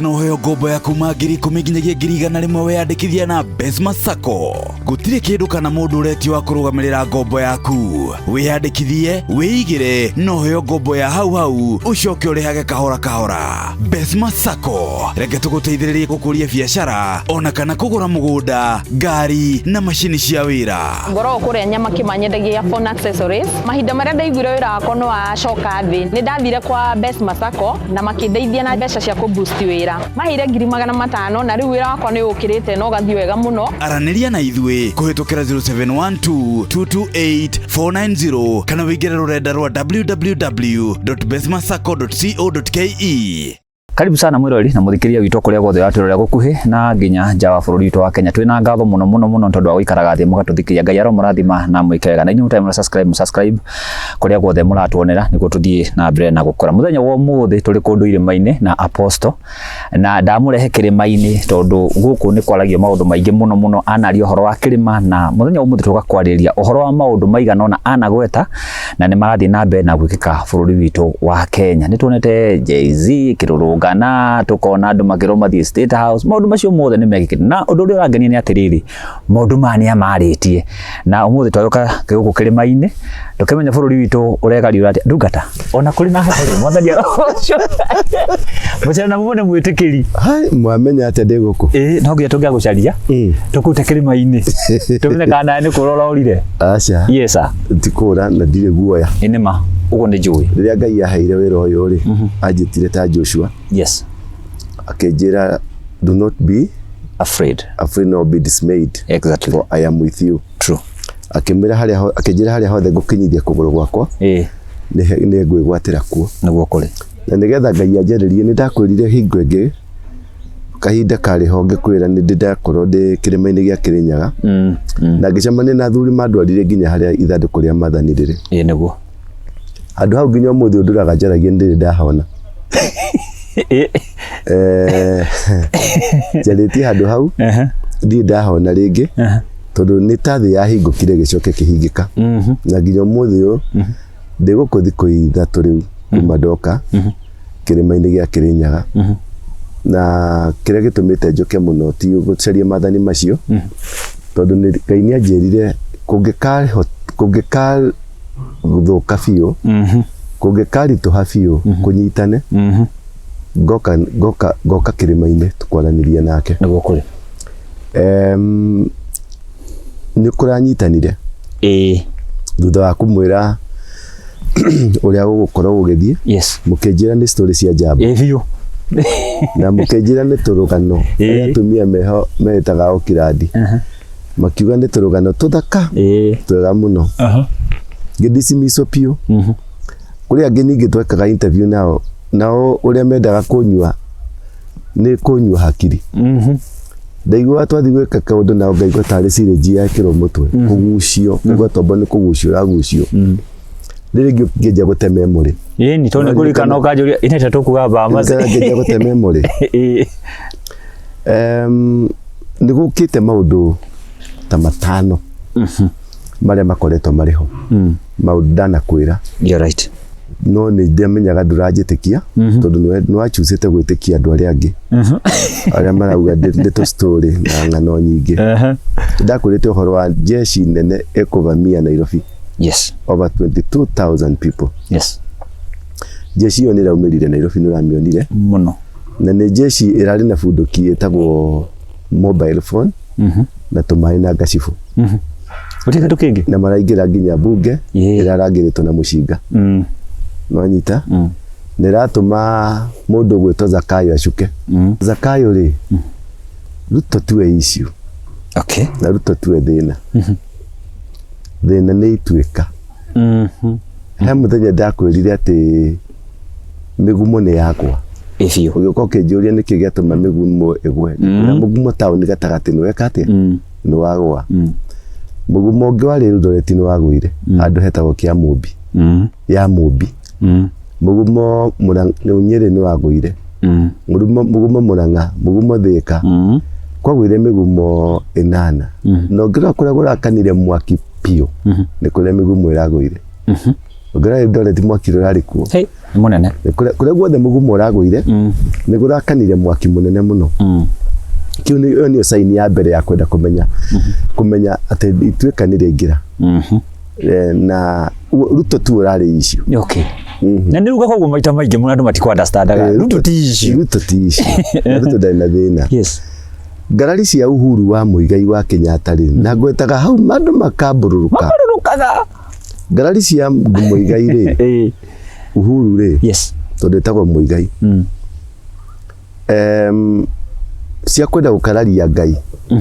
no ũheo ngombo ya kuma 10,000 nginyagia 100,000 weyandĩkithia na Besma Sacco. Gũtirĩ kĩndũ kana mũndũ ũretio wa kũrũgamĩrĩra ngombo yaku. Wĩyandĩkithie, wĩigĩre na ũheo ngombo ya hau hau ũcoke ũrĩhage kahora kahora. Besma Sacco, reke tũgũteithĩrĩrie gũkũria biacara ona kana kũgũra mũgũnda, ngari na macini cia wĩra. Ngoragwo kũrĩa Nyamakima nyendagia phone accessories. Mahinda marĩa ndaiguire wĩra wakwa nĩ wacoka thĩ, nĩ ndathire kwa Besma Sacco na makĩndeithia na mbeca cia kũ boost wĩra. Maheire 500,000 na rĩu wĩra wakwa nĩ ũkĩrĩte na ũgathiĩ wega mũno. Aranĩria na ithuĩ kũhĩtũkĩra 0712 228 490 kana wĩingĩre rũrenda rwa www.besmasacco.co.ke. Karibu sana mwirori na muthikiria witũ kũrĩa guothe ũratwĩrorera gũkuhĩ na nginya nja wa bũrũri witũ wa Kenya. Twĩna ngatho mũno mũno mũno tondũ wa gũikaraga thĩ mũgatũthikĩria. Ngai aromũrathima na mwĩke wega. Na inyuĩ mũtarĩ mũra subscribe, subscribe kũrĩa guothe mũratuonera nĩguo tũthiĩ na mbere na gũkũra. Mũthenya wa ũmũthĩ tũrĩ kũndũ irĩma-inĩ na Apostle, na ndamũrehe kĩrĩma-inĩ tondũ gũkũ nĩ kwaragio maũndũ maingĩ mũno mũno, anaria ũhoro wa kĩrĩma, na mũthenya wa ũmũthĩ tũka kwarĩrĩria ũhoro wa maũndũ maigana ũna anagweta na nĩ marathiĩ na mbere na gwĩkĩka bũrũri witũ wa Kenya. Nĩ tuonete Jay-Z kĩrũrũngana, tũkona andũ makĩrwo mathiĩ State House, maũndũ macio mothe nĩ mekĩkĩte. Na ũndũ ũrĩa ũrangenia nĩ atĩrĩrĩ, maũndũ maya nĩ amarĩtie, na ũmũthĩ twagĩũka gũkũ kĩrĩma-inĩ tũkĩmenya bũrũri witũ ũregariũra atĩa. Ndungata ona kũrĩ na heho rĩ, mwathani arogocwo. Mũcere na mumo nĩ mwĩtĩkĩri. Hai, mwamenya atĩa ndĩ gũkũ? Ĩĩ, no nginya tũngĩagũcaria tũkute kĩrĩma-inĩ tũmenye kana nawe nĩ kũra ũrorire. Aca. Yes sir. Tikũra na ndirĩ guoya. Ĩ nĩ ma, ũguo nĩ njũĩ. Rĩrĩa Ngai aheire wĩra ũyũ rĩ, anjĩtire ta Joshua. Akĩnjĩra, do not be afraid, afraid nor be dismayed. For I am with you. Akĩmwĩra harĩa akĩnjĩra harĩa hothe ngũkinyithia kũgũrũ gwakwa, nĩ ngwĩgwatĩra kuo. Nĩguo kũrĩ. Na nĩgetha Ngai anjarĩrie, nĩ ndakwĩrire hingo ĩngĩ kahinda karĩ ho ngĩkwĩra nĩ ndĩ ndakorwo ndĩ kĩrĩma-inĩ gĩa Kĩrĩnyaga. Na ngĩcemania na athuri mandwarire nginya harĩa ithandũkũ rĩa maathani rĩrĩ. Ĩĩ nĩguo. Handũ hau nginya ũmũthĩ ũndũraga njaragia nĩ ndĩrĩ ndahona. Njarĩtie handũ hau ndirĩ ndahona rĩngĩ tondũ nĩ ta thĩ yahingũkire ĩgĩcoka ĩkĩhingĩka. Na nginya ũmũthĩ ũyũ ndĩ gũkũ thikũ 3 rĩu kuma ndoka kĩrĩma-inĩ gĩa Kĩrĩnyaga. Na kĩrĩa gĩtũmĩte njũke mũno ti gũcaria maathani macio, tondũ Ngai nĩ anjĩrire kũngĩkathũka biũ, kũngĩkaritũha biũ kũnyitane, ngoka ngoka ngoka kĩrĩma-inĩ kwaranĩria nake. Nĩguo kũrĩ. Nĩ kũranyitanire. Thutha wa kũmwĩra ũrĩa gũgũkorwo gũgĩthiĩ, mũkĩnjĩra nĩ story cia njamba. Ĩĩ biũ. Na mũkĩnjĩra nĩ tũrũgano arĩa atumia meho meĩtaga okirandi. Makiuga nĩ tũrũgano tũthaka twega mũno. Ngĩdismisswo biũ. Kũrĩ angĩ ningĩ twekaga interview nao, nao ũrĩa mendaga kũnyua nĩ kũnyua hakiri. Ndaiguaga twathiĩ gwĩka kaũndũ nao ngaigua tarĩ syringe yekĩrwo mũtwe, kũgucio, ngaigua tombo nĩ kũgucio ũragucio. Rĩrĩ ngĩanjia gũte memory. Ĩni, tondũ nĩ kũririkana ũkanjũria ĩneta tũkuga mbamaci. Ngĩanjia gũte memory. Nĩ gũkĩte maũndũ ta 5 marĩa makoretwo marĩ ho. Maũndũ ndanakwĩra. You're right. No nĩ ndamenyaga ndũranjĩtĩkia, tondũ nĩ wachucĩte gwĩtĩkia andũ arĩa angĩ. Arĩa marauga ndeto story na ng'ano nyingĩ. Ndakwĩrĩte ũhoro wa jeshi nene ĩkũvamia Nairobi. Over 22,000 people. Jeshi ĩyo nĩ ĩraumĩrire Nairobi, nĩ ũramĩonire. Mũno. Na nĩ jeshi ĩrarĩ na bunduki ĩtagwo mobile phone na tũmaĩ na ngacibũ. Gũtirĩ kĩndũ kĩngĩ. Na maraingĩra nginya mbunge ĩrarangĩrĩtwo na mũcinga. Nwanyita? Na ĩratũma mũndũ ũgwĩtwo Zakayo acuke. Zakayo rĩ, Ruto tiwe issue. Na Ruto tiwe thĩna. Thĩna nĩ ituĩka. He mũthenya ndakwĩrire atĩ mĩgumo nĩ yakwa. Ĩ biũ. Ũgĩũka ũkĩnjũria nĩkĩ gĩatũma mĩgumo ĩgwe. Na mũgumo taũni gatagatĩ nĩ weka atĩa? Nĩ wagwa. Mũgumo ũngĩ warĩ Eldoret nĩ wagũire. Handũ hetagwo Kĩamũmbi. Ya Mũmbi. Mũgumo Nyĩrĩ nĩ wagũire. Mũgumo Mũrang'a, mũgumo Thĩka. Kwagũire mĩgumo 8. Na ũngĩrora kũrĩa kũrakanire mwaki biũ, nĩ kũrĩa mĩgumo ĩragũire. Ũngĩrora Eldoret mwaki ũrarĩ kuo. Hey, nĩ mũnene. Kũrĩa guothe mũgumo ũragũire nĩ kũrakanire mwaki mũnene mũno. Kĩu nĩ ĩyo nĩyo sign ya mbere ya kwenda kũmenya kũmenya atĩ ituĩka nĩ rĩaingĩra. Na Ruto tu ũrarĩ issue. Okay. Na nĩ uga koguo maita maingĩ mũno andũ matikũ understandaga. Ruto ti issue. Ruto ti issue. Na Ruto ndarĩ na thĩna. Yes. Ngarari cia Uhuru wa Muigai wa Kenyatta rĩ, na ngwetaga hau andũ makambũrũrũka. Mabarũrũkaga. Ngarari cia Muigai rĩ, Uhuru rĩ, Yes. tondũ etagwo Muigai. Cia kwenda gũkararia Ngai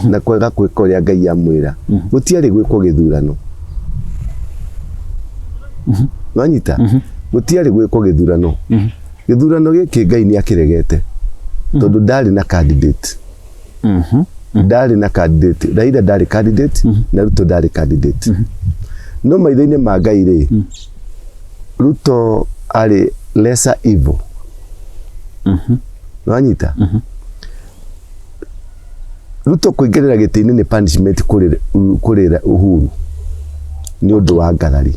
na kwaga gwĩka ũrĩa Ngai amwĩra, gũtiarĩ gwĩkwo gĩthurano. Nwanyita? Gũtiarĩ gwĩkwo gĩthurano. Gĩthurano gĩkĩ Ngai nĩ akĩregete tondũ ndarĩ na candidate. Ndarĩ na candidate. Raila ndarĩ candidate na Ruto ndarĩ candidate. No maitho-inĩ ma Ngai rĩ, Ruto arĩ lesser evil. Nwanyita? Ruto kũingĩrĩra gĩtĩ-inĩ nĩ punishment kũrĩ kũrĩ Uhuru nĩ ũndũ wa ngarari.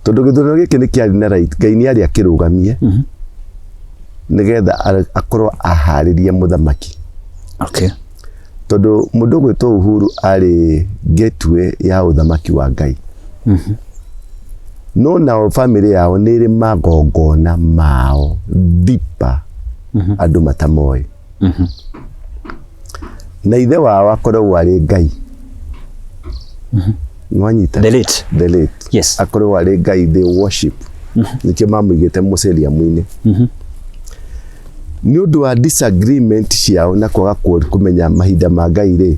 Tondũ gĩthurano gĩkĩ nĩ kĩarĩ na right, Ngai nĩ arĩ akĩrũgamie nĩgetha akorwo aharĩrie mũthamaki. Okay. Tondũ mũndũ ũgwĩtwo Uhuru arĩ gateway ya ũthamaki wa Ngai. No nao famĩlĩ yao nĩ ĩrĩ magongona mao deeper andũ matamoĩ. Na ithe wao akoragwo arĩ Ngai. Nwanyita? The late. The late. Yes. Akoragwo arĩ Ngai they worship. Nĩkĩo mamũigĩte mũceriamu-inĩ. Nĩ ũndũ wa disagreement ciao na kwaga kũmenya mahinda ma Ngai rĩ,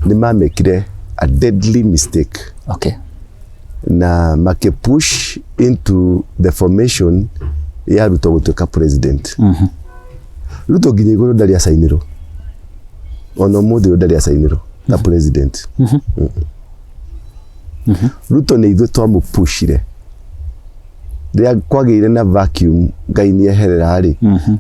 nĩ mamekire a deadly mistake. Okay. Na makĩ push into the formation ya Ruto gũtuĩka president. Ruto nginya igũrũ ndarĩ acainĩrwo. Ona ũmũthĩ ũyũ ndarĩ acainĩrwo ta president. Ruto nĩ ithuĩ twamũpushire. Rĩrĩa kwagĩire na vacuum Ngai nĩ eherera rĩ,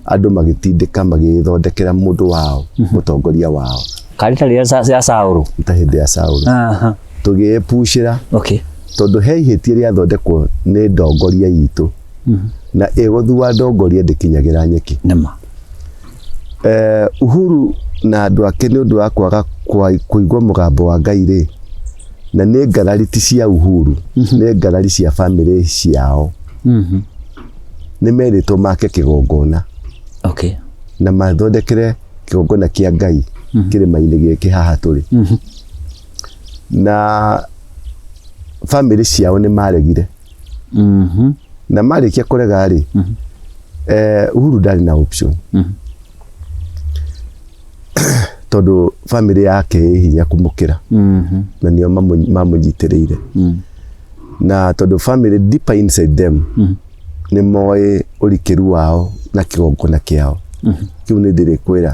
andũ magĩtindĩka magĩthondekera mũndũ wao, mũtongoria wao. Karĩ ta rĩrĩa ya Saũlũ. Ta hĩndĩ ya Saũlũ. Tũgĩĩpushĩra. Okay. Tondũ he ihĩtia rĩathondekwo nĩ ndongoria itũ. Na ĩgũthua ndongoria ndĩkinyagĩra nyeki. Nĩma. Uhuru na andũ ake nĩ ũndũ wa kwaga kũigua mũgambo wa Ngai rĩ, na nĩ ngarari ti cia Uhuru, nĩ ngarari cia famĩlĩ ciao. Nĩ merĩtwo make kĩgongona. Okay. Na mathondekere kĩgongona kĩa Ngai kĩrĩma-inĩ gĩkĩ haha tũrĩ. Na famĩlĩ ciao nĩ maregire. Na marĩkia kũrega rĩ, Uhuru ndarĩ na option. Tondũ famĩlĩ yake ĩ hinya kũmũkĩra. Na nĩo mamũnyitĩrĩire. Na tondũ famĩlĩ deeper inside them nĩ moĩ ũrikĩru wao na kĩgongona kĩao. Kĩu nĩ ndĩrĩkwĩra.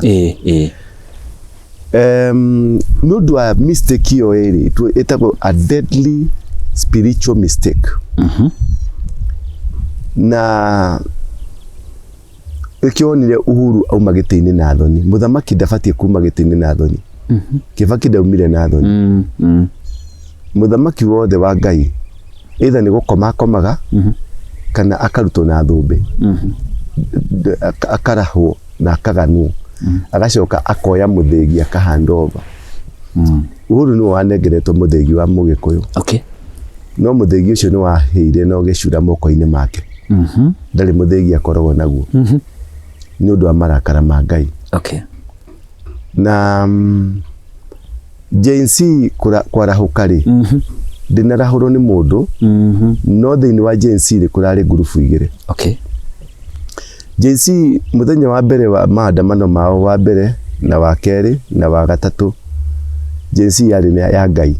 Nĩ ũndũ wa mistake ĩyo ĩrĩ ĩtagwo a deadly spiritual mistake. Na nĩkĩo wonire Uhuru auma gĩtĩ-inĩ na thoni. Mũthamaki ndabatiĩ kuma gĩtĩ-inĩ na thoni. Kĩbaki ndaumire na thoni. Mũthamaki wothe wa Ngai either nĩ gũkoma akomaga kana akarutwo na thũmbĩ. Akarahwo na akaganwo. Agacoka akoya mũthĩgi aka hand over. Uhuru nĩwe wanengeretwo mũthĩgi wa Mũgĩkũyũ. Okay. No mũthĩgi ũcio nĩ wahĩire na ũgĩcura moko-inĩ make. Ndarĩ mũthĩgi akoragwo naguo. Nĩ ũndũ wa marakara ma Ngai. Okay. Na Gen Z kwarahũka rĩ, ndĩnarahũrwo nĩ mũndũ, no thĩinĩ wa Gen Z rĩ kũrarĩ ngurubu igĩrĩ. Okay. Gen Z mũthenya wa mbere wa maandamano mao wa mbere na wa kerĩ na wa gatatũ, Gen Z yarĩ ya Ngai.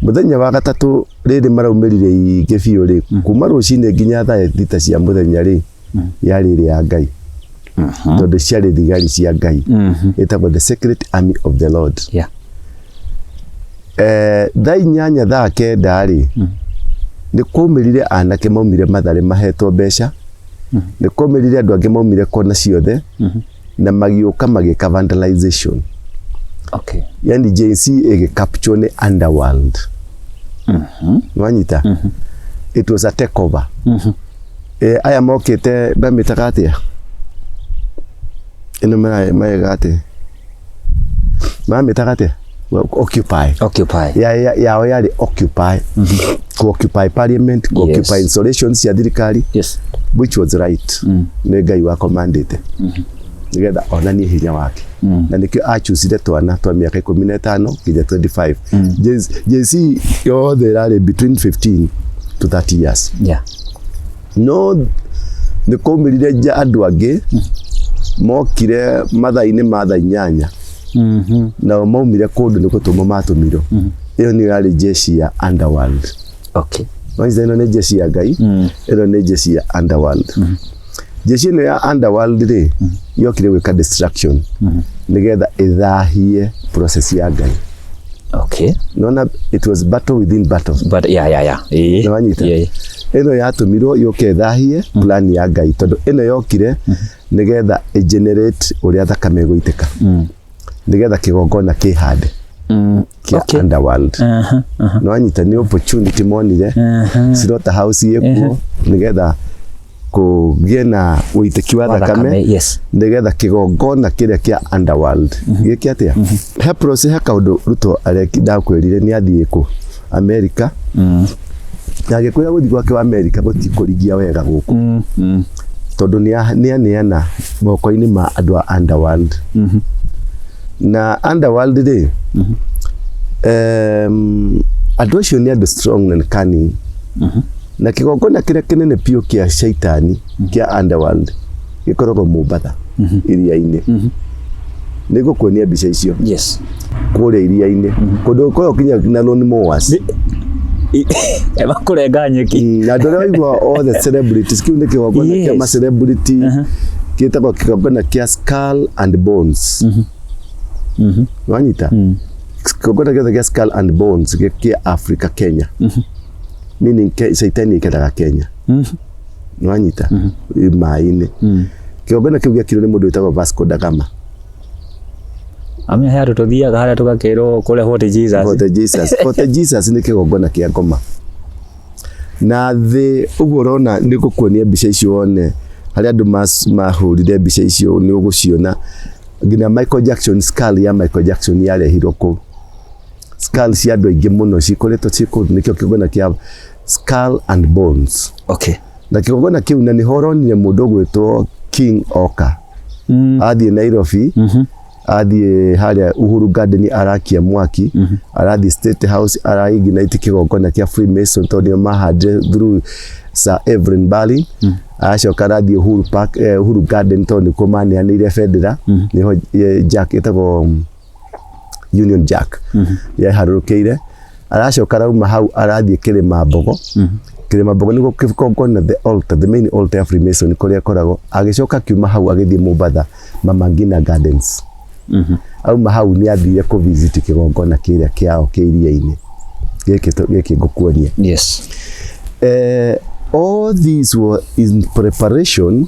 Mũthenya wa gatatũ rĩrĩ maraumĩrire ingĩ biũ rĩ, kuma rũcinĩ nginya thaa thita cia mũthenya rĩ, yarĩ ĩrĩ ya Ngai. Tondũ ciarĩ thigari cia Ngai. Ĩtagwo the Secret Army of the Lord. Yeah. Thaa inyanya thaa kenda rĩ, nĩ kwaumĩrire anake maumire Mathare mahetwo mbeca, nĩ kwaumĩrire andũ angĩ maumire kona ciothe, na magĩũka magĩka vandalization. Okay. Yani Gen Z ĩgĩ capture nĩ underworld. Nwanyita, it was a takeover. Aya mokĩte mamĩtaga atĩa ĩno, marega atĩa, mamĩtaga atĩa? Well, occupy. Occupy. Yao yarĩ occupy, ku occupy parliament, ku occupy installations cia thirikari, which was right. Nĩ Ngai wa commandĩte nĩgetha onanie hinya wake, na nĩkĩo achucire twana twa mĩaka 15 nginya 25. Gen Z yothe ĩrarĩ between 15 to 30 years. No nĩ kwaumĩrire nja andũ angĩ mokire mathaa-inĩ ma thaa 8. Nao maumire kũndũ nĩ gũtũmwo matũmirwo. Ĩyo nĩyo yarĩ jeshi ya underworld. Wanyita, ĩno nĩ jeshi ya Ngai, ĩno nĩ jeshi ya underworld. Jeshi ĩno ya underworld rĩ, yokire gwĩka destruction nĩgetha ĩthahie process ya Ngai. Nona it was battle within battle. But yeah. Nĩ wanyita? Yeah. Ĩno yatũmirwo yũke ĩthahie plan ya Ngai, tondũ ĩno yokire nĩgetha ĩgenerate ũrĩa thakame ĩgũitĩka, nĩgetha kĩgongona kĩhande kĩa underworld. Nĩ wanyita, nĩ opportunity monire slaughter house ĩkuo nĩgetha kũgĩe na ũitĩki wa Wa thakame, thakame, yes. nĩgetha kĩgongona kĩrĩa kĩa underworld gĩke atĩa. He process, he kaũndũ Ruto areki. Ndakwĩrire nĩ athiĩ kũ America, na agĩkwĩra gũthiĩ gwake wa America gũtikũrigia wega gũkũ, tondũ nĩ aneana moko-inĩ ma andũ a underworld. Na underworld rĩ, andũ acio nĩ andũ strong and cunning, na kĩgongona kĩrĩa kĩnene biũ kĩa shaitani kĩa underworld gĩkoragwo Mombatha iria-inĩ. Nĩ ngũkuonia mbica icio. Kũrĩa iria-inĩ, kũndũ gũkoragwo kinya na lawn mowers. Makũrenga nyeki. Na andũ arĩa waigua all the celebrities, kĩu nĩ kĩgongona kĩa ma celebrity, gĩtagwo kĩgongona kĩa Skull and Bones. Wanyita, kĩgongona gĩothe kĩa Skull and Bones kĩa Africa, Kenya, meaning Shaitani ikaraga Kenya. Wanyita, maĩ-inĩ. Kĩgongona kĩu gĩakirwo nĩ mũndũ wĩtagwo Vasco da Gama. Amenya he handũ tũthiaga harĩa tũgakĩrwo kũrĩa Fort Jesus. Fort Jesus. Fort Jesus nĩ kĩgongona kĩa ngoma na thĩ. Ũguo ũrona, nĩ ngũkuonia mbica icio wone harĩa andũ mahũrire mbica icio, nĩ ũgũciona. Nginya Michael Jackson, skull ya Michael Jackson yarehirwo kũu. Skull cia andũ aingĩ mũno cikoretwo ciĩ kũu. Nĩkĩo kĩgongona kĩa Skull and Bones. Na kĩgongona kĩu, na nĩho ũronire mũndũ ũgwĩtwo King Oka athiĩ Nairobi, athiĩ harĩa Uhuru Garden arakia mwaki, arathiĩ State House araignite kĩgongona kĩa Freemason, tondũ nĩo mahandire through Sir Evelyn Baring. Aracoka arathiĩ Uhuru Park, Uhuru Garden, tondũ nĩkuo maneanĩire bendera, nĩho Jack ĩtagwo Union Jack yeharũrũkĩire. Aracoka arauma hau arathiĩ Kĩrĩma Mbogo. Kĩrĩma Mbogo nĩguo kĩgongona, the altar, the main altar ya Freemason kũrĩa ĩkoragwo. Agĩcoka akiuma hau agĩthiĩ Mombatha, Mama Ngina Gardens. Auma hau nĩ athire kũ visit kĩgongona kĩrĩa kĩao kĩ iria-inĩ gĩkĩ ngũkuonia. All these were in preparation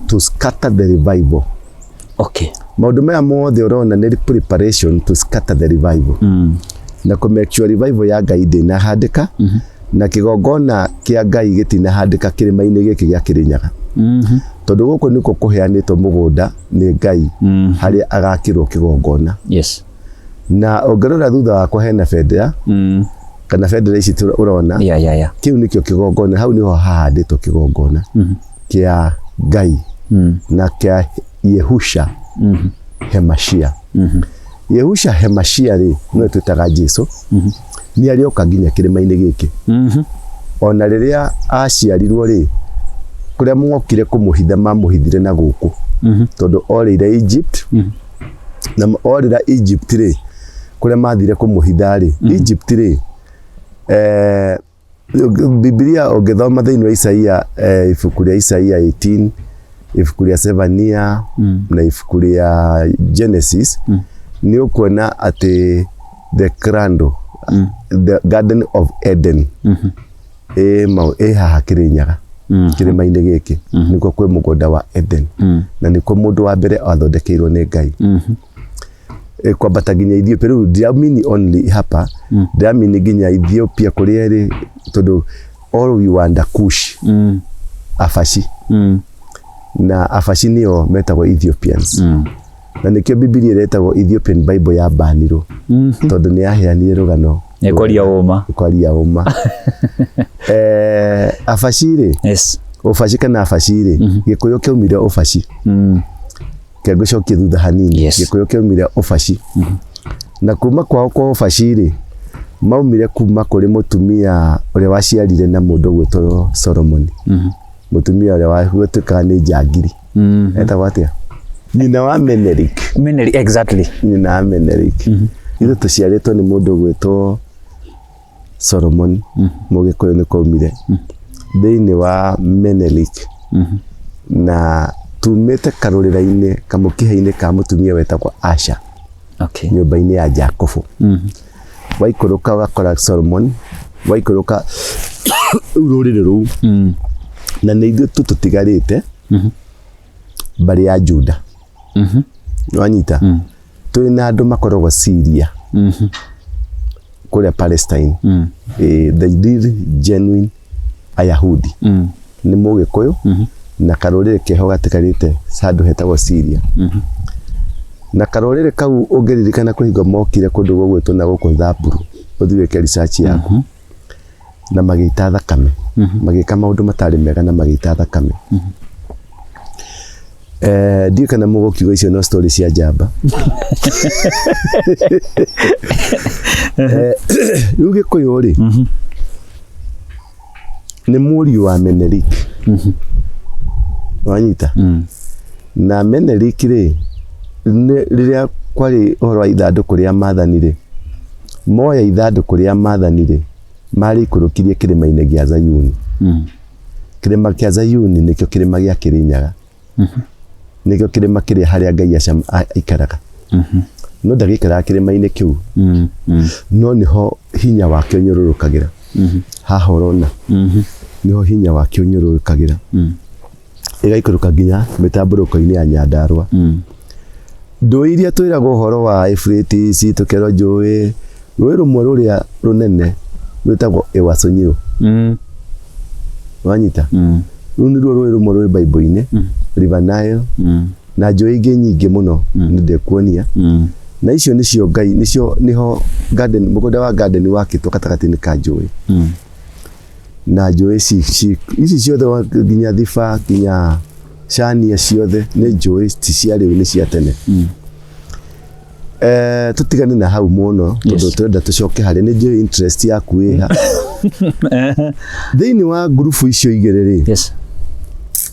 to scatter the revival. Maũndũ maya mothe ũrona nĩ preparation to scatter the revival na kũ make sure revival ya Ngai ndĩnahandĩka na kĩgongona kĩa Ngai gĩtinahandĩka kĩrĩma-inĩ gĩkĩ gĩa Kĩrĩnyaga, tondũ gũkũ nĩkuo kũheanĩtwo mũgũnda nĩ Ngai harĩa agakĩrwo kĩgongona. Na ũngĩrora thutha wakwa hena bendera, kana bendera ici ũrona, kĩu nĩkĩo kĩgongona. Hau nĩho hahandĩtwo kĩgongona kĩa Ngai na kĩa Yehusha Hemashia. Yehusha Hemashia rĩ, nĩwe twĩtaga Jesu. Nĩ arĩoka nginya kĩrĩma-inĩ gĩkĩ. Ona rĩrĩa aciarirwo rĩ, kũrĩa mokire kũmũhitha, mamũhithire na gũkũ, tondũ orĩire Egypt. Na orĩra Egypt rĩ, kũrĩa mathire kũmũhitha rĩ, Egypt rĩ, Bibilia ũngĩthoma thĩinĩ wa Isaia, ibuku rĩa Isaia 18, ibuku rĩa Zefania na ibuku rĩa Genesis, nĩ ũkuona atĩ the cradle, the Garden of Eden ĩ haha Kĩrĩnyaga, kĩrĩma-inĩ gĩkĩ nĩkuo kwĩ mũgũnda wa Eden, na nĩkuo mũndũ wa mbere athondekeirwo nĩ Ngai. Kwambata nginya Ethiopia. Rĩu ndiramini only hapa, ndiramini nginya Ethiopia kũrĩa ĩrĩ, tondũ all we want Kush, Abashi, na Abashi nĩo metagwo Ethiopians, na nĩkĩo Bibilia ĩretagwo Ethiopian Bible ya banirwo, tondũ nĩ yaheanire rũgano. Nĩ kwaria ũma. Kwaria ũma. Abashi rĩ, Ũbaci kana Abashi rĩ, Gĩkũyũ kĩaumire Ũbaci. Kengũcokie thutha hanini. Gĩkũyũ kĩaumire Ũbaci, na kuma kwao kwa Ũbaci rĩ, maumire kuma kũrĩ mũtumia ũrĩa waciarire na mũndũ ũgwĩtwo Solomon, mũtumia ũrĩa watuĩkaga nĩ njangiri. Etagwo atĩa? Nyina wa Menelik. Menelik, exactly. Nyina wa Menelik. Ithuĩ tũciarĩtwo nĩ mũndũ ũgwĩtwo Solomon. Mũgĩkũyũ nĩ kwaumire thĩinĩ wa Menelik, na tumĩte karũrĩra-inĩ kamũkiha-inĩ ka mũtumia wetagwo Asha, nyũmba-inĩ ya Jakubu. Waikũrũka ũgakora Solomon, waikũrũka rĩu rũrĩrĩ rũu, na nĩ ithuĩ tu tũtigarĩte mbarĩ ya Juda. Wanyita? Tũrĩ na andũ makoragwo Syria, kũrĩa Palestine. The real genuine Ayahudi nĩ Mũgĩkũyũ na karũrĩrĩ keho gatigarĩte handũ hetagwo Syria. Na karũrĩrĩ kau, ũngĩririkana, kũhingo mokire kũndũ gũgwĩtwo na gũkũ Thamburu, ũthiĩ wĩke research yaku, na magĩita thakame, magĩka maũndũ matarĩ mega na magĩita thakame. Ndiũĩ kana mũgũkiuga icio no story cia njamba. Rĩu Gĩkũyũ rĩ, nĩ mũriũ wa Menelik. Wanyita? Na Menelik rĩ, rĩrĩa kwarĩ ũhoro wa ithandũkũ rĩa maathani rĩ, moya ithandũkũ rĩa maathani rĩ, marĩikũrũkirie kĩrĩma-inĩ gĩa Zayuni. Kĩrĩma kĩa Zayuni nĩkĩo kĩrĩma gĩa Kĩrĩnyaga, nĩkĩo kĩrĩma kĩrĩa harĩa Ngai aikaraga, no ndagĩikaraga kĩrĩma-inĩ kĩu, no nĩho hinya wake ũnyũrũrũkagĩra. Haha ũrona nĩho hinya wake ũnyũrũrũkagĩra, ĩgaikũrũka nginya mĩtambũrũko-inĩ ya Nyandarũa. Ndũĩ iria twĩragwo ũhoro wa Euphrates, tũkerwo njũĩ, rũĩ rũmwe rũrĩa rũnene rwĩtagwo Ewaso Nyiro. Wanyita? Rũu nĩruo rũĩ rũmwe rwĩ Bible-inĩ, River Nile, na njũĩ ingĩ nyingĩ mũno nĩ ndĩkuonia. Na icio nĩcio Ngai, nĩcio nĩho garden, mũgũnda wa garden wakĩtwo gatagatĩ-inĩ ka njũĩ. Na njũĩ ici ciothe, nginya Thiba, nginya Shania, ciothe nĩ njũĩ, ti cia rĩu, nĩ cia tene. Tũtigane na hau mũno, tondũ tũrenda tũcoke harĩa nĩ njũĩ interest yaku ĩha thĩinĩ wa ngurubu icio igĩrĩ rĩ,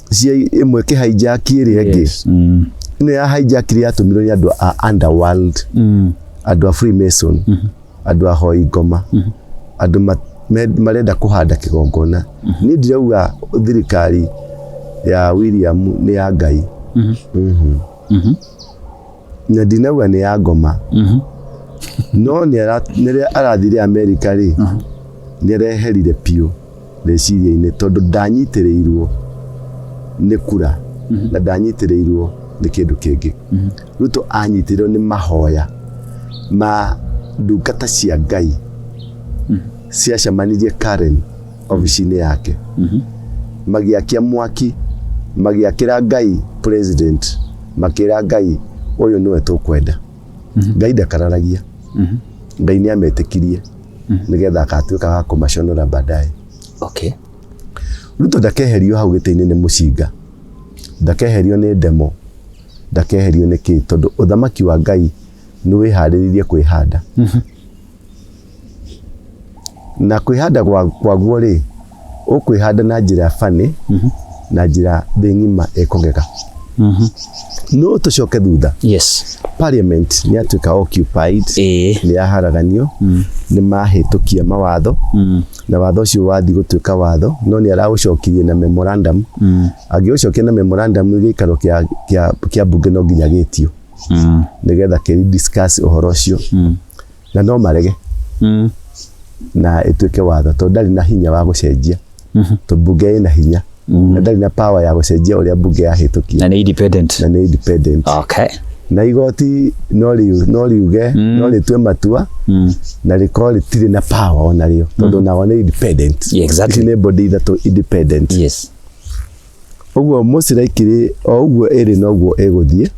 cia ĩmwe kĩhijack ĩrĩa ĩngĩ. Ĩno ya hijack yatũmirwo nĩ andũ a underworld, andũ a Freemason, andũ a hoi ngoma, andũ marenda kũhanda kĩgongona. Niĩ ndirauga thirikari ya William nĩ ya Ngai, na ndinauga nĩ ya ngoma, no nĩ arathire Amerika rĩ, nĩ areherire biũ rĩciria-inĩ, tondũ ndanyitĩrĩirwo nĩ kura na ndanyitĩrĩirwo nĩ kĩndũ kĩngĩ. Ruto anyitĩrĩirwo nĩ mahoya ma ndungata cia Ngai ciacemanirie Karen obici-inĩ yake, magĩakia mwaki, magĩakĩra Ngai president, makĩra Ngai ũyũ nĩwe tũkwenda. Ngai ndakararagia. Ngai nĩ ametĩkirie nĩgetha akatuĩka wa kũmaconora baadaye. Ruto ndakeherio hau gĩtĩ-inĩ nĩ mũcinga, ndakeherio nĩ ndemo, ndakeherio nĩ kĩ, tondũ ũthamaki wa Ngai nĩ wĩharĩrĩirie kwĩhanda. Na kwĩhanda kwaguo rĩ, ũkwĩhanda na njĩra bani, na njĩra thĩ ng'ima ĩkũgega. No tũcoke thutha. Parliament nĩ yatuĩka occupied, nĩ yaharaganio, nĩ mahĩtũkia mawatho, na watho ũcio wathiĩ gũtuĩka watho, no nĩ araũcokirie na memorandum. Angĩũcokia na memorandum, gĩikaro kĩa mbunge no nginya gĩtio nĩgetha kĩ discuss ũhoro ũcio, na no marege na ĩtuĩke watho, tondũ ndarĩ na hinya wa gũcenjia, tondũ mbunge ĩna hinya na ndarĩ na power ya gũcenjia ũrĩa mbunge yahĩtũkia. Na nĩ independent. Na nĩ independent. Na igoti no riuge, no rĩtue matua na rĩkorwo rĩtirĩ na power ona rĩo, tondũ nao nĩ independent. Yeah, exactly. Ici nĩ body ithatũ independent. Ũguo most likely o ũguo ĩrĩ noguo ĩgũthiĩ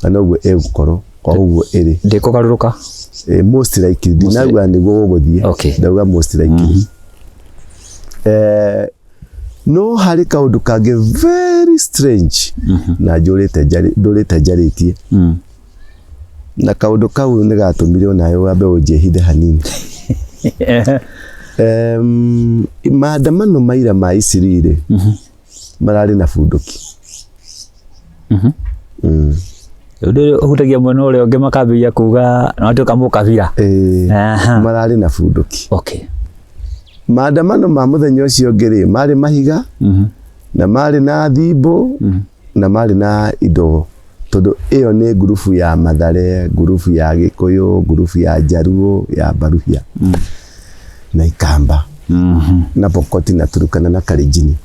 na noguo ĩgũkorwo o ũguo ĩrĩ. Ndĩkũgarũrũka. Most likely ndinauga nĩguo gũgũthiĩ. Ndauga most likely. No harĩ kaũndũ kangĩ very strange na ndũrĩte njarĩtie. Na kaũndũ kau nĩ gatũmire onawe wambe ũnjĩhithe hanini. Maandamano maira ma Isiri rĩ, mararĩ na bunduki. Ũndũ ũrĩa ũhutagia mwena ũrĩa ũngĩ makambĩrĩria kuga no atuĩka mũkabira. Mararĩ na bunduki. Maandamano ma mũthenya ũcio ũngĩ rĩ, marĩ mahiga, na marĩ na thimbo, na marĩ na indo, tondũ ĩyo nĩ ngurubu ya Mathare, ngurubu ya Gĩkũyũ, ngurubu ya Njaruo, ya Baruhia, na Ikamba, na Pokoti, na Turukana, na Kalenjin.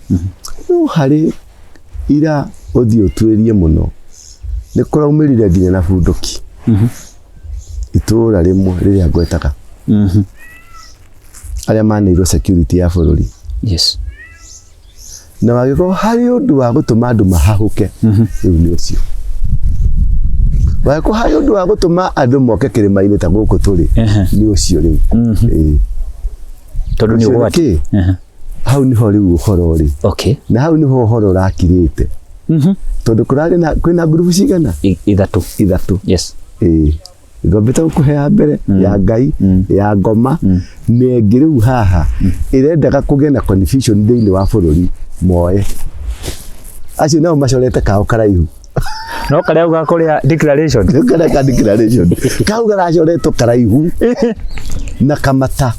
No harĩ ira ũthiĩ ũtuĩrie mũno, nĩ kũraumĩrire nginya na bunduki. Itũũra rĩmwe rĩrĩa ngwetaga. Arĩa maneirwo security ya bũrũri. Na wagĩkorwo harĩ ũndũ wa gũtũma andũ mahahũke, rĩu nĩ ũcio. Wagĩkorwo harĩ ũndũ wa gũtũma andũ moke kĩrĩma-inĩ ta gũkũ tũrĩ, nĩ ũcio rĩu. Tondũ nĩ Ũcio nĩ ũgwati. kĩ? Hau nĩho rĩu ũhoro ũrĩ. Na hau nĩho ũhoro ũrakirĩte. Tondũ kũrarĩ na, kwĩna ngurubu cigana? Ithatũ. Ithatũ. Ngombe gũkũhe ya mbere, ya Ngai, ya ngoma, na ĩngĩ rĩu haha, ĩrendaga kũgĩa na confusion thĩinĩ wa bũrũri, moe. Acio nao macorete kao karaihu. No karĩa uga kũrĩa declaration. Rĩu karĩa ka declaration. Kau garacoretwo karaihu na kamata.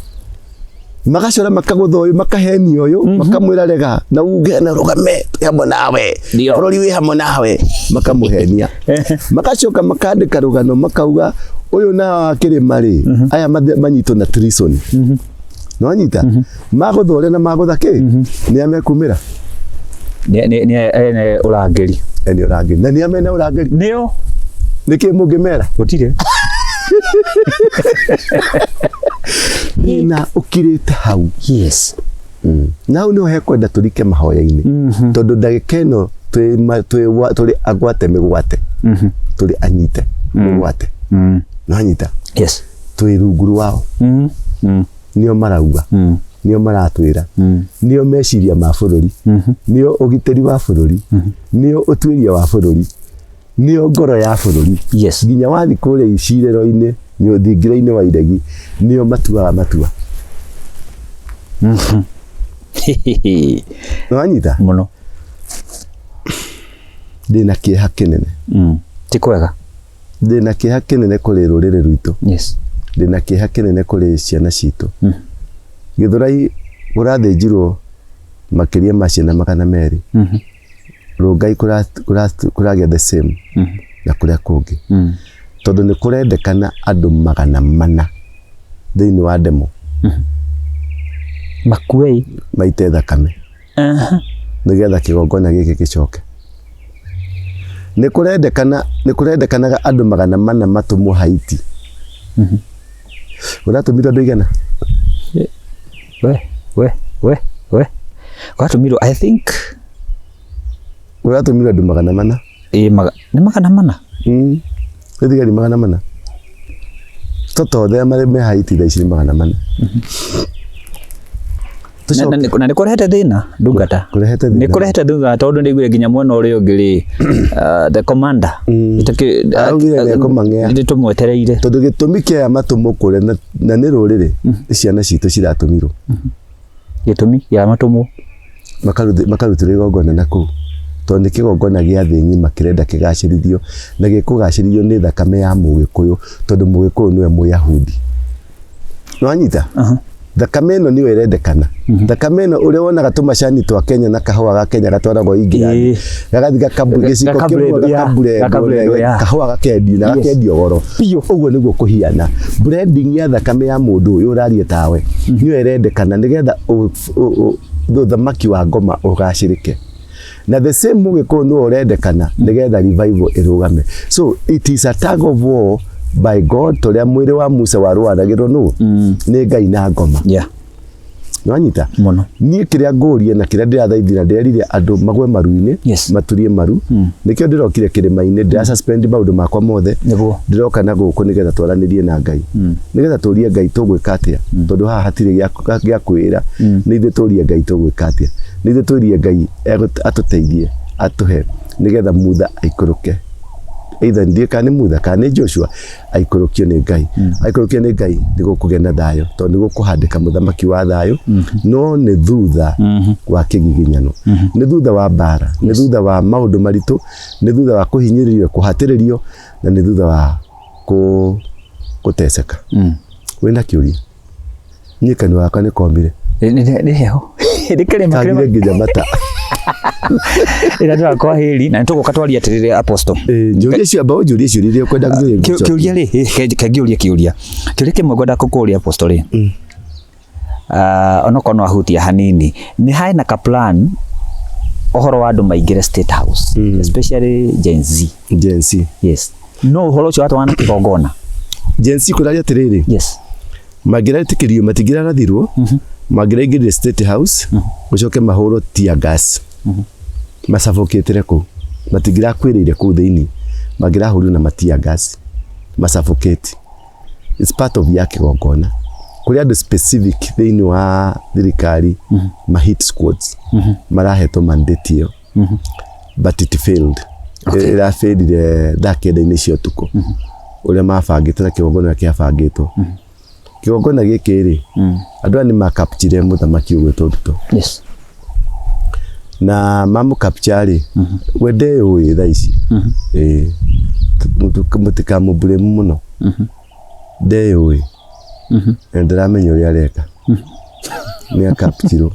Magacora makagũtha ũyũ, makahenia ũyũ, makamwĩra rega, na uge na rũgame, twĩ hamwe nawe. Ndio. Bũrũri wĩ hamwe nawe. Makamũhenia. Magacoka makandĩka rũgano, makauga, ũyũ na wa kĩrĩma rĩ, aya manyitwo na treason. Nĩwanyita? Magũtha ũrĩa na magũtha kĩ? Nĩ a mekumĩra? Nĩ ene ũrangĩri. Ene ũrangĩri. Na nĩ a mena ũrangĩri? Nĩo. Nĩkĩ mũngĩmera? Gũtirĩ. Thĩna ũkirĩte hau. Na hau nĩho hekwenda tũrike mahoya-inĩ. Tondũ ndagĩka ĩno tũrĩ agwate mĩgwate. Tũrĩ anyite mĩgwate. Nĩwanyita? Twĩ rungu rwao. Nĩo marauga. Nĩo maratwĩra. Nĩo meciria ma bũrũri. Nĩo ũgitĩri wa bũrũri. Nĩo ũtuĩria wa bũrũri. Nĩo ngoro ya bũrũri. Nginya wathiĩ kũrĩa icirĩro-inĩ, thingira-inĩ wa iregi, nĩo matuaga matua. Nĩwanyita? Mũno. Ndĩna kĩeha kĩnene. Ti kwega. Ndĩna kĩeha kĩnene kũrĩ rũrĩrĩ rwitũ. Ndĩna kĩeha kĩnene kũrĩ ciana citũ. Gĩthũrai kũrathĩnjirwo makĩria ma ciana magana merĩ. Rũngai kũragĩa the same na kũrĩa kũngĩ. Tondũ nĩ kũrendekana andũ magana mana thĩinĩ wa demo. Makuei. Maite thakame. Nĩgetha kĩgongona gĩkĩ gĩcoke. Nĩ kũrendekanaga andũ magana mana matũmwo Haiti. Ũratũmirwo andũ aigana? We, we, we, we. Ũratũmirwo, I think. Ũratũmirwo andũ magana mana? Ĩĩ, nĩ magana mana? Nĩ thigari magana mana. Toto othe marĩ me Haiti thaa ici nĩ magana mana. Na nĩ kũrehete thĩna, ndungata. Kũrehete thĩna. Nĩ kũrehete thĩna tondũ nĩ ndaiguire nginya mwena ũrĩa ũngĩ rĩ, the commander. Araugire nĩ ekũmang'ea. Nĩ tũmwetereire. Tondũ gĩtũmi kĩa aya matũmwo kũrĩa na nĩ rũrĩrĩ, nĩ ciana citũ ciratũmirwo. Gĩtũmi kĩa matũmwo? Makarutĩrwo igongona na kũu. Tondũ nĩ kĩgongona gĩa thĩ ng'ima kĩrenda kĩgacĩrithio, na gĩkũgacĩrithio nĩ thakame ya Mũgĩkũyũ, tondũ Mũgĩkũyũ nĩwe Mũyahudi. Nĩwanyita? Thakame ĩno nĩyo ĩrendekana. Thakame ĩno ũrĩa wonaga tũmacani twa Kenya na kahũa ga Kenya gatwaragwo England, gagathiĩ gĩciko kĩmwe gakablendwo, kahũa gakendio na gakendio goro. Ũguo nĩguo kũhiana. Blending ya thakame ya mũndũ ũyũ ũraria tawe nĩyo ĩrendekana nĩgetha ũthamaki wa ngoma ũgacĩrĩke. Na the same Mũgĩkũyũ nĩwe ũrendekana nĩgetha revival ĩrũgame. So it is a tug of war by God, tũrĩa mwĩrĩ wa Musa warũanagĩrwo nũ nĩ Ngai na ngoma. Nĩwanyita? Mũno. Niĩ kĩrĩa ngũria na kĩrĩa ndĩrathaithira, ndĩrerire andũ magwe maru-inĩ, maturie maru. Nĩkĩo ndĩrokire kĩrĩma-inĩ, ndĩra suspend maũndũ makwa mothe. Ndĩroka na gũkũ nĩgetha twaranĩrie na Ngai, nĩgetha tũrie Ngai tũgwĩka atĩa, tondũ haha hatirĩ gĩa kwĩra. Nĩ ithuĩ tũrie Ngai tũgwĩka atĩa, nĩ ithuĩ tũrie Ngai atũteithie, atũhe nĩgetha Mutha aikũrũke, either ndiĩ kana nĩ Mutha kana nĩ Joshua, aikũrũkio nĩ Ngai. Aikũrũkio nĩ Ngai nĩ gũkũgĩa na thayũ, tondũ nĩ gũkũhandĩka mũthamaki wa thayũ, no nĩ thutha wa kĩgiginyano, nĩ thutha wa mbara, nĩ thutha wa maũndũ maritũ, nĩ thutha wa kũhinyĩrĩrio, kũhatĩrĩrio, na nĩ thutha wa gũteceka. Wĩna kĩũria? Niĩ kanua gakwa nĩ komire. Nĩ heho, nĩ kĩrĩma. Kagire kĩrĩma nginya mata. Ĩra ndĩra kwa hĩri na nĩtũgũka twarie atĩrĩrĩ, Apostle. Njũrie cio, amba ũnjũrie ciũria iria ũkwenda ngũrie. Kĩũria rĩ, kengĩũria kĩũria kĩmwe ngwenda gũkũria, Apostle rĩ, onokorwo no ahutia hanini, nĩ harĩ na ka plan ũhoro wa andũ maingĩre State House, especially Gen Z? Gen Z? Yes, no ũhoro ũcio watwana na kĩgongona. Gen Z kũraria atĩrĩrĩ, mangĩretĩkĩrio matingĩrarathirwo, mangĩraingĩrire State House, gũcoke mahũrwo tear gas, macabũkĩtĩre kũu, matingĩrakuĩrĩire kũu thĩinĩ, mangĩrahũrirwo na ma tear gas macabũkĩte. It's part of ya kĩgongona. Kũrĩ andũ specific thĩinĩ wa thirikari, ma hit squads, marahetwo mandate ĩyo, but it failed. Ĩrafailire thaa 9-inĩ cia ũtukũ, ũrĩa mabangĩte na kĩgongona kĩabangĩtwo. Kĩgongona gĩkĩ rĩ, andũ aya nĩ makapchire mũthamaki ũgwĩtwo Ruto. Na mamũkapcha rĩ, we ndeyũĩ thaa ici. Ĩĩ. Mũtikamũblame mũno, ndeyũĩ na ndĩramenya ũrĩa areka. Nĩ akapchirwo,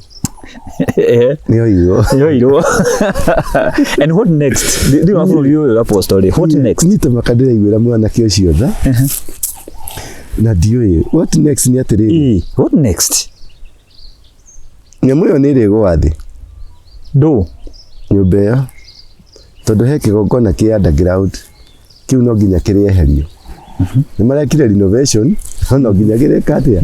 nĩ oirwo. Yoirwo. And what next thĩinĩ wa bũrũri ũyũ, Apostle rĩ, what next? Niĩ ta maka ndĩraiguĩra mwanake ũcio tha na ndiũĩ what next. Nĩ atĩrĩrĩ, What next? Nyamũ ĩyo nĩ ĩrĩgũa thĩ. Ndũ? Nyũmba ĩyo, tondũ he kĩgongona kĩ underground, kĩu no nginya kĩrĩeherio. Nĩ marekire renovation, no no nginya kĩrĩka atĩa,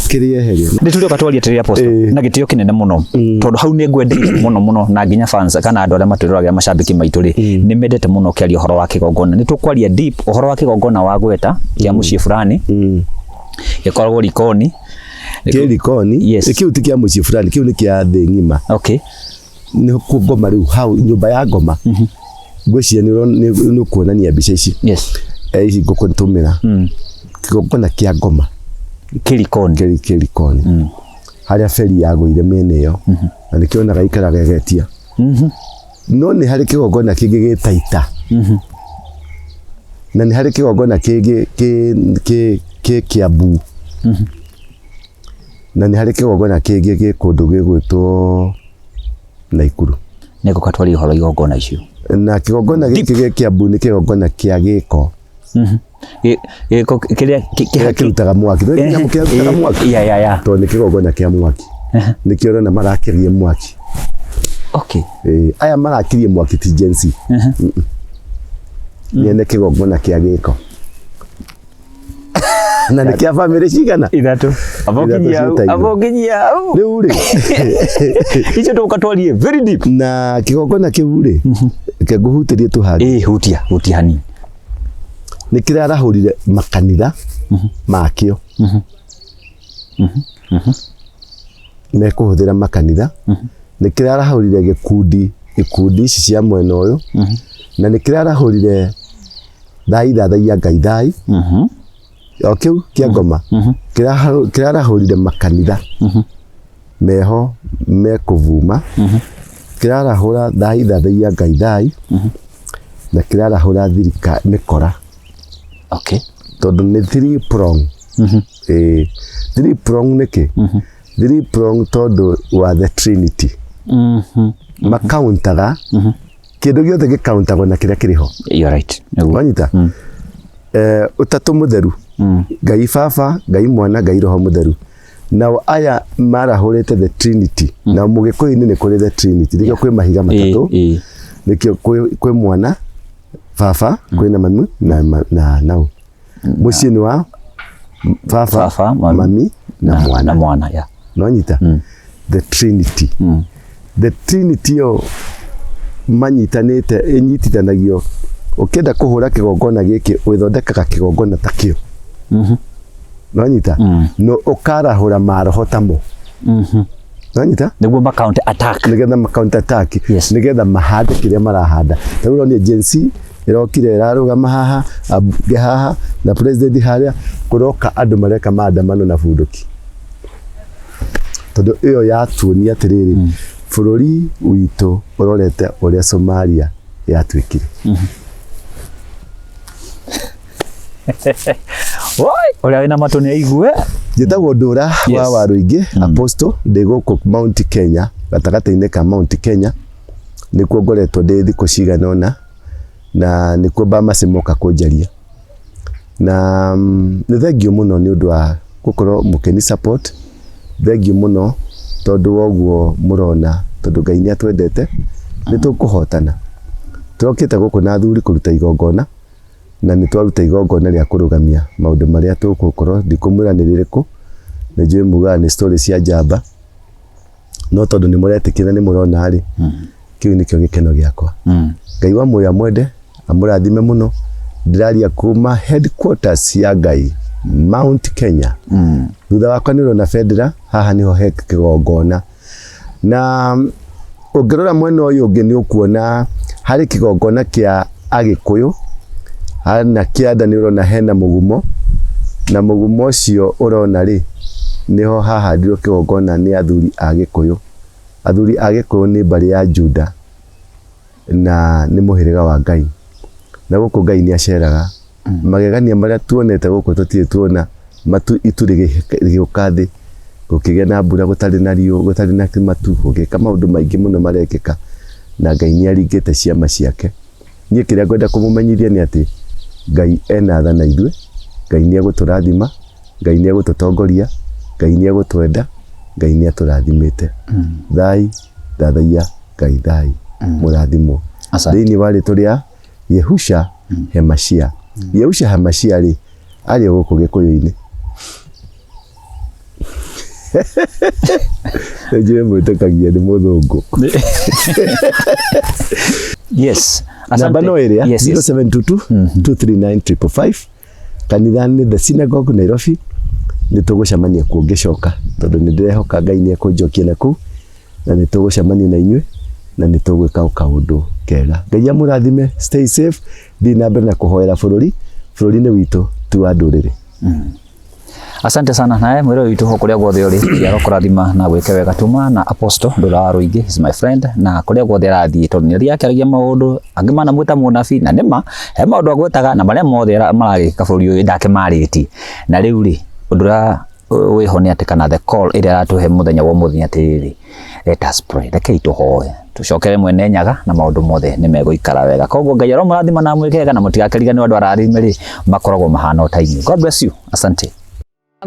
kĩrĩeherio. Nĩ tũrĩoka twarie atĩrĩrĩ, Apostle, na gĩtĩo kĩnene mũno, tondũ hau nĩ ngwendeire mũno mũno, na nginya fans kana andũ arĩa matwĩroragĩra, macambĩki maitũ rĩ, nĩ mendete mũno ũkĩaria ũhoro wa kĩgongona. Nĩ tũkwaria deep ũhoro wa kĩgongona wa gweta kĩa mũciĩ fulani gĩkoragwo Likoni. Kĩ Likoni. Kĩu ti kĩa mũciĩ fulani, kĩu nĩ kĩa thĩ ng'ima. Nĩ kũ ngoma rĩu hau, nyũmba ya ngoma. Ngwĩciria nĩ ũkuonania mbica ici. Ici ngũkũtũmĩra, kĩgongona kĩa ngoma. Kĩ Likoni. Kĩ Likoni, harĩa beri yagũire mĩena ĩyo, na nĩkĩo onaga ikaraga ĩgetia. No nĩ harĩ kĩgongona kĩngĩ gĩ Taita, na nĩ harĩ kĩgongona kĩngĩ kĩ Kiambu, na nĩ harĩ kĩgongona kĩngĩ gĩ kũndũ gĩgwĩtwo Naikuru. Nĩ ngũka twarie ũhoro wa igongona icio. Na kĩgongona gĩkĩ gĩ Kiambu nĩ kĩgongona kĩa gĩko. Gĩko kĩrĩa kĩrĩa kĩrutaga mwaki. Nĩ kĩnyamũ kĩrutaga mwaki. Tondũ nĩ kĩgongona kĩa mwaki, nĩkĩo ũrona marakĩrie mwaki. Aya marakirie mwaki ti Gen Z. Nĩ ene kĩgongona kĩa gĩko, na nĩ kĩa bamĩrĩ cigana? Ithatũ. Amba Ithatũ ũkinyia hau. ciĩtainwo. Amba ũkinyia hau. Rĩu rĩ, icio tũgũka twarie very deep. Na kĩgongona kĩu rĩ, reke ngũhutĩrie tu hangĩ. Ĩĩ, hutia hutia hanini. Nĩ kĩrarahũrire makanitha makĩo, mekũhũthĩra makanitha. Nĩ kĩrarahũrire gĩkundi, ikundi ici cia mwena ũyũ, na nĩ kĩrarahũrire thai thathaiya Ngai thai o kĩu kĩa ngoma. Kĩrarahũrire makanitha meho mekũvuma, kĩrarahũra thai thathaiya Ngai thai, na kĩrarahũra thirika mĩkora. Tondũ nĩ three prong. Ĩĩ, three prong. Nĩkĩ three prong? Tondũ wa the Trinity. Makauntaga kĩndũ gĩothe, gĩkauntagwo na kĩrĩa kĩrĩ ho. You're right. Nĩguo. Wanyita? Ũtatũ mũtheru, Ngai Baba, Ngai Mwana, Ngai Roho Mũtheru. Nao aya marahũrĩte the Trinity, na mũgĩkũyũ-inĩ nĩ kũrĩ the Trinity, nĩkĩo kwĩ mahiga matatũ, nĩkĩo kwĩ mwana baba, kwĩna mami na nau. Mũciĩ nĩ wa baba, mami na mwana. Na mwana, yeah. Nonyita? The Trinity. The Trinity yo manyitanĩte, ĩnyitithanagio. Ũkĩenda kũhũra kĩgongona gĩkĩ, wĩthondekaga kĩgongona ta kĩo. Nonyita? No ũkarahũra maroho tamo. Nonyita? Nĩguo ma counter attack. Nĩgetha ma counter attack. Yes. Nĩgetha mahande kĩrĩa marahanda. Ta rĩu ũronire Gen Z ĩrokire ĩrarũgama haha, ambunge haha na president harĩa, kũroka andũ mareka maandamano na bunduki. Tondũ ĩyo yatuonia atĩrĩrĩ, bũrũri witũ ũrorete ũrĩa Somalia yatuĩkire. Oi, ũrĩa wĩna matũ nĩ aigue. Njĩtagwo Ndũra wa Waruingĩ, Apostle, ndĩ gũkũ Mount Kenya, gatagatĩ-inĩ ka Mount Kenya, nĩkuo ngoretwo ndĩ thikũ cigana ũna, na nĩkuo Bamasi moka kũnjaria. Na nĩ thengiũ mũno nĩ ũndũ wa gũkorwo mũkĩni support, thengiũ mũno tondũ wa ũguo mũrona, tondũ Ngai nĩ atwendete, nĩ tũkũhotana. Tũrokĩte gũkũ na athuri kũruta igongona, na nĩ twaruta igongona rĩa kũrũgamia maũndũ marĩa tũgũkorwo, ndikũmwĩra nĩ rĩrĩkũ, nĩ njũĩ mugaga nĩ story cia njamba, no tondũ nĩ mũretĩkĩra nĩ mũrona rĩ, kĩu nĩkĩo gĩkeno gĩakwa. Ngai wa muoyo amwende, amũrathime mũno. Ndĩraria kuma headquarters ya Ngai, Mount Kenya. Thutha wakwa nĩ ũrona bendera, haha nĩho he kĩgongona. Na ũngĩrora mwena ũyũ ũngĩ nĩ ũkuona harĩ kĩgongona kĩa Agĩkũyũ, na kĩanda nĩ ũrona hena mũgumo, na mũgumo ũcio ũrona rĩ, nĩho hahandirwo kĩgongona nĩ athuri a Gĩkũyũ. Athuri a Gĩkũyũ nĩ mbarĩ ya Juda na nĩ mũhĩrĩga wa Ngai. Na gũkũ Ngai nĩ aceraga. Magegania marĩa tuonete gũkũ tũtirĩ tuona, matu itu rĩgĩũka thĩ, gũkĩgĩa na mbura gũtarĩ na riũa, gũtarĩ na matu, gũgĩka maũndũ maingĩ mũno marekĩka, na Ngai nĩ aringĩte ciama ciake. Niĩ kĩrĩa ngwenda kũmũmenyithia nĩ atĩ Ngai ena tha na ithuĩ, Ngai nĩ egũtũrathima, Ngai nĩ egũtũtongoria, Ngai nĩ egũtwenda, Ngai nĩ atũrathimĩte. Thai, thathaiya Ngai thai, mũrathimwo. Thĩinĩ wa rĩtwa rĩa Yehusha Hemashia. Yehusha Hamashia rĩ, arĩ o gũkũ Gĩkũyũ-inĩ. Nĩnjũĩ mwĩtĩkagia nĩ mũthũngũ. Yes. Namba no ĩrĩa 0722 239 555, kanitha nĩ The Synagogue Nairobi. Nĩ tũgũcemania kuo ngĩcoka, tondũ nĩ ndĩrehoka Ngai nĩ ekũnjokia na kũu, na nĩ tũgũcemania na inyuĩ na nĩ tũgwĩka kaũndũ kega. Ngai amũrathime, stay safe, thiĩ na mbere na kũhoera bũrũri, bũrũri-inĩ witũ ti wa ndũrĩrĩ. Asante sana nawe mwĩrĩ witũ ho kũrĩa guothe ũrĩ Ngai arokũrathima na gwĩke wega. Tuma na Apostle Ndũra wa Rũingĩ, is my friend, na kũrĩa guothe arathiĩ tondũ nĩ athiaga akĩaragia maũndũ angĩ manamwĩta mũnabii, na nĩma he maũndũ agwetaga na marĩa mothe maragĩka bũrũri ũyũ ndakĩmarĩtie. Na rĩu rĩ, ũndũ ũrĩa wĩho nĩ atĩ kana the call ĩrĩa aratũhe mũthenya wa ũmũthĩ nĩ atĩrĩrĩ, let us pray, rekei tũhoe tũcokere mwene Nyaga na maũndũ mothe nĩ megũikara wega. Koguo Ngai aromũrathima na amwĩke wega, na mũtigakĩriganĩrwo andũ arathime rĩ makoragwo mahana o ta inyuĩ. God bless you. Asante.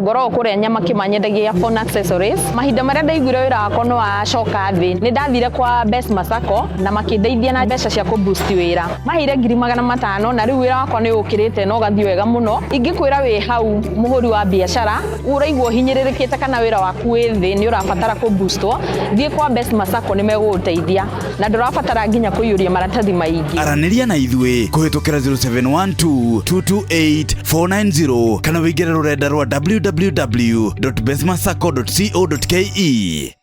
Ngoragwo kũrĩa nyama kĩmanyendagia phone accessories. Mahinda marĩa ndaiguire wĩra wakwa nĩ wacoka thĩ, nĩ ndathire kwa Best Masako na makĩndeithia na mbeca cia kũ boost wĩra. Maheire 500,000 na rĩu wĩra wakwa nĩ ũkĩrĩte na ũgathiĩ wega mũno. Ingĩkwĩra wĩ hau mũhũri wa biacara ũraigua ũhinyĩrĩrĩkĩte kana wĩra waku wĩ thĩ nĩ ũrabatara kũ boostwo, thiĩ kwa Best Masako nĩ megũgũteithia na ndũrabatara nginya kũiyũria maratathi maingĩ. Aranĩria na ithuĩ kũhĩtũkĩra 0712 228 490 kana wĩingĩre rũrenda rwa www.bestmasacco.co.ke.